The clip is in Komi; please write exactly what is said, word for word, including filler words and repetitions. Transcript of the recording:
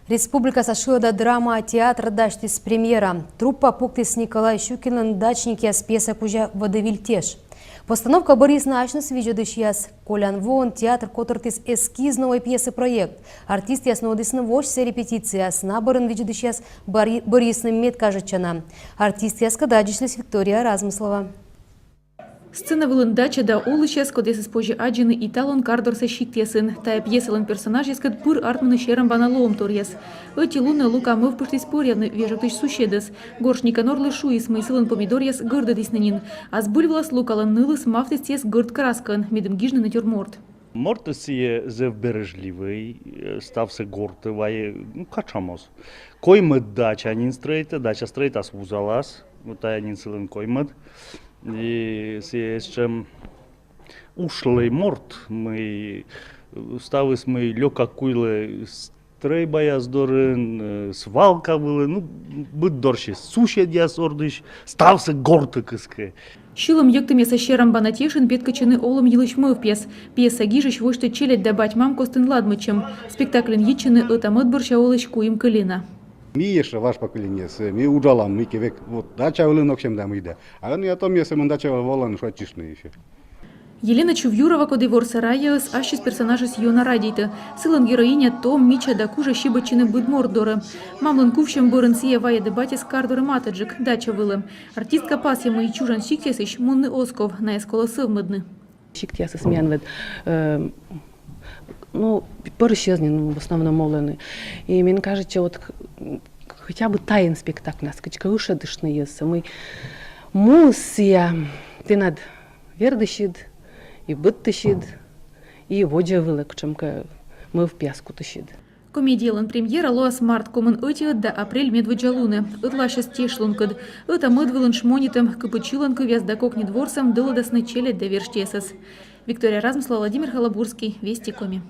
Республикаса шылада драма театр дасьтіс премьера. Труппа пуктіс Николай Щукинлӧн «Дачникъяс» пьеса кузя водевиль теш. Постановка бӧрйисны асьныс видзӧдысьяс. Колян воын театр котыртіс эскиз новӧй пьеса проект. Артистъяс нуӧдісны восьса репетицияяс, на бӧрын видзӧдысьяс бӧрйи-, бӧрйисны медкажитчана. Артистъяскӧд аддзысьліс Виктория Размыслова. Сцена вылын дача да олысьяс, кодъясӧс позьӧ аддзыны и талун кардорса сиктъясын. Тайӧ пьесалӧн персонажъяскӧд пыр артмӧны серамбана лоӧмторъяс. Ӧти лунӧ Лука мӧвпыштіс пӧръявны вежӧгтысь суседӧс. Горш Никанорлы шуис, мый сылӧн помидоръяс гӧрдӧдісны нин. А збыль вылас Лукалӧн нылыс мавтіс сійӧс гӧрд краскаӧн, медым гижны натюрморт. Морт сійӧ зэв бережливӧй, э, ставсӧ гортӧ вайӧ, ну, катшӧм оз. Коймӧд дача нин стрӧитӧ, дача стрӧитас вузалас, вот тайӧ нин сылӧн коймӧд. И сійӧ сэтшӧм ушлӧй морт, мый, э, ставыс, мый лёка куйлӧ стрӧйбаяс дорын, э, свалка вылын, ну, быд дорсьыс, суседъяс ордысь, ставсӧ гортӧ кыскӧ. Сьылӧм-йӧктӧмъяса серамбана тешын петкӧдчӧны олӧм йылысь мӧвпъяс. Пьеса гижысь восьтӧ челядь да бать-мам костын ладмӧдчӧм. Спектакльын йитчӧны ӧта-мӧд бӧрся олысь куим кӧлена. Ми ещӧ важ поколениеыс, ми уджалам, ми кӧ век вот дача вылын ноксям да мый да. А ӧні ӧта-мӧдъяс сӧмын дача вылӧ волӧны шойччыны ещӧ. Елена Чувьюрова, коді ворсӧ Раяӧс, ассьыс персонажӧс ёна радейтӧ. Сылӧн героиня том, мича да кужӧ сибӧдчыны быд морт дорӧ. Мамлӧн кувсьӧм бӧрын сійӧ вайӧдӧ батьӧс кардорӧ матӧджык, дача вылӧ. Артистка пасйӧ, мый чужан сиктъясысь мунны оз ков, найӧс колӧ сӧвмӧдны. Сиктъясыс миян вед, э, ну, пӧрысьяс нин в основном олӧны. И мен кажется, вот х-, хотя бы тайӧн спектакльнас кыдзкӧ ышӧдыштны йӧзсӧ, мый муыс сійӧ тэнад вердысьыд и быдтысьыд, и водзӧ вылӧ кутшӧмкӧ мӧвпъяс кутысьыд. Комедиялӧн премьера лоас март комын ӧтиӧд да апрель медводдза лунӧ, ӧтлаасьӧс теш лункӧд. Ӧта-мӧд вылын шмонитӧм, кыпыд сьыланкывъяс да кокньыд ворсӧм дӧлӧдасны челядь да верстьӧясӧс. Виктория Размыслова, Владимир Халабурский, Вести Коми.